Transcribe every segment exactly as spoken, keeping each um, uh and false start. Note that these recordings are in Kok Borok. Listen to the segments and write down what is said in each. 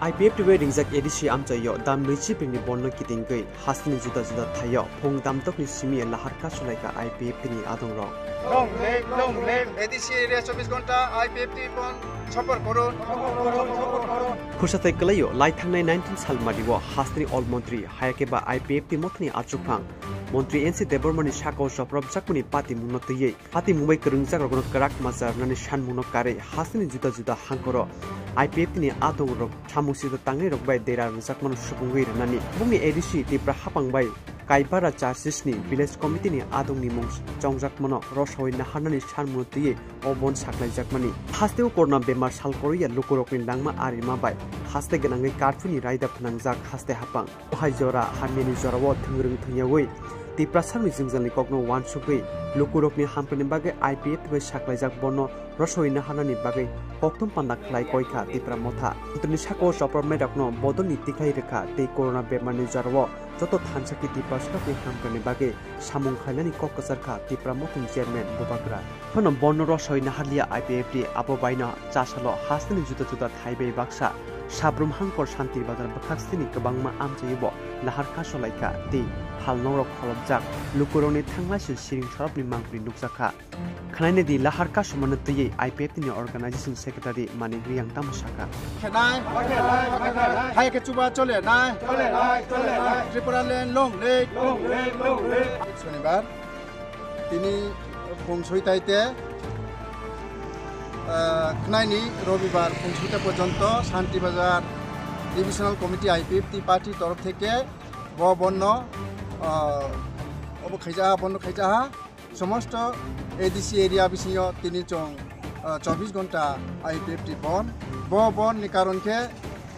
I P F T bai ringjak A D C amchaio dam nwichi bini borno kitingwi hasteni juda juda thaio phung damtokni simi lahar kasulaikha I P F T ni adongrok. Long live, long live. A D C area chobbish ghonta I P F T bon support korun. Khursa tei kwlaio lai thangnai nineteen salmario hasteni ol montri hayakhe ba I P F T mothani achukphang montri N C Debbarmani sakao chopropjakmani patimungno twiwi patimung bai kwrwngjakrokno kwrak macha rwnani sanmungno karwi hasteni juda juda hangkoro I P F T ni adongrok samung sida tangnairok bai dera rwjakmano supungwi rwnani. Bongni A D C Tipra hapang bai Kaibara churches ni village committee ni adongni mung chongjakmano rosawi naharnani sanmungno twiwi o bon saklaijakmani. Hasteo corona bemar sal koroya lukurokni langma arima bai haste gwnangwi curfew ni raida phnangjak haste hapang. Hai jora hamyani jorao thwngrwng thwngyawi Tiprasani jwngjalni kokno uansugwi lukurokni hamkrai bagwi I P F T bai saklaijak bono rosawi naharnani bagwi kokthum panda khlai koikha Tipra Motha. Montrini sakao chopropnairokno bodolni tikhlai rwkha tei corona bemarni jorao joto thansa khe Tiprasarokni hamkrai bagwi samung khlainani kok kwcharkha Tipra Mothani chairman Bubagra. Phano bono rosawi naharliya I P F T, abo baino chasalo hasteni juda juda thai bai baksa Sabrum hangkor Santir Bazar bwkhak sini kwbangma amchaibo lahar kasolaikha tei phalnokrok kholopjak lukurokni thanglaisi siring sorokni mangpili nukjakha. Khwnainedi lahar kasumano twiwi I P F T ni organization secretary Manik Riyang tamo sakha. Khenai, hai khe chuba chole nai, Tripura land long live. Sonibar. Tini phung soitai te, ah, khwnaini robibar phung soitai porjonto Santi Bazar Divisional Committee I P F T party torof theke bo bonno, ah, obo khaijaha, bonno khaijaha. Somosto A D C area bisingo tini chwng, ah, chobbish ghonta I P F T bon. Bo bon ni karon khe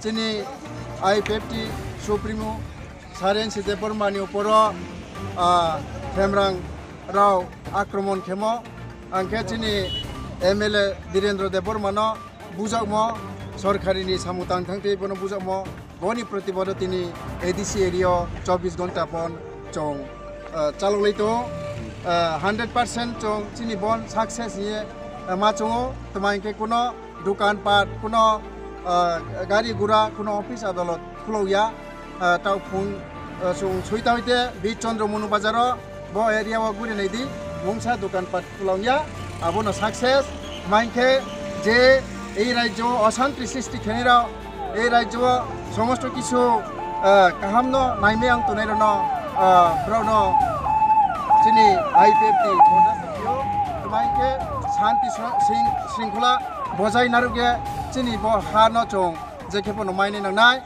chini I P F T Supremo Saren Site Bormani uporo, ah, Khemrang rao akromon khemo, angkhe chini M L A Birendra Debbarmano bujakmo, sorkarini samung tang thang tei bono bujakmo, boni protibodo tini A D C area o chobbish ghonta bon chwng, ah, chalok lai tongo. Ah, hundred percent chwng chini bon success hiye, ah, ma chwngo, tma hinkhe kuno dukan pat, kuno, ah, gari gura, kuno office adalot khulokya, ah, tao phung, ah, chwng soita hoite Bit Chandra Manu Bazar o, bo area o guri nai di, mungsa dukan pat khulokya, abono success, mankhe je ei rajyo o osanti srishti khenai rok, ei rajyo o somosto kisu, ah, kaham no naimai ang tongnai rok no, ah, borok no chini I P F T order tongphio, tma hinkhe shanti sro-, shring-, shringkhola bojai narwkhe chini bo ha no chwng je khe phano mainai nangnai.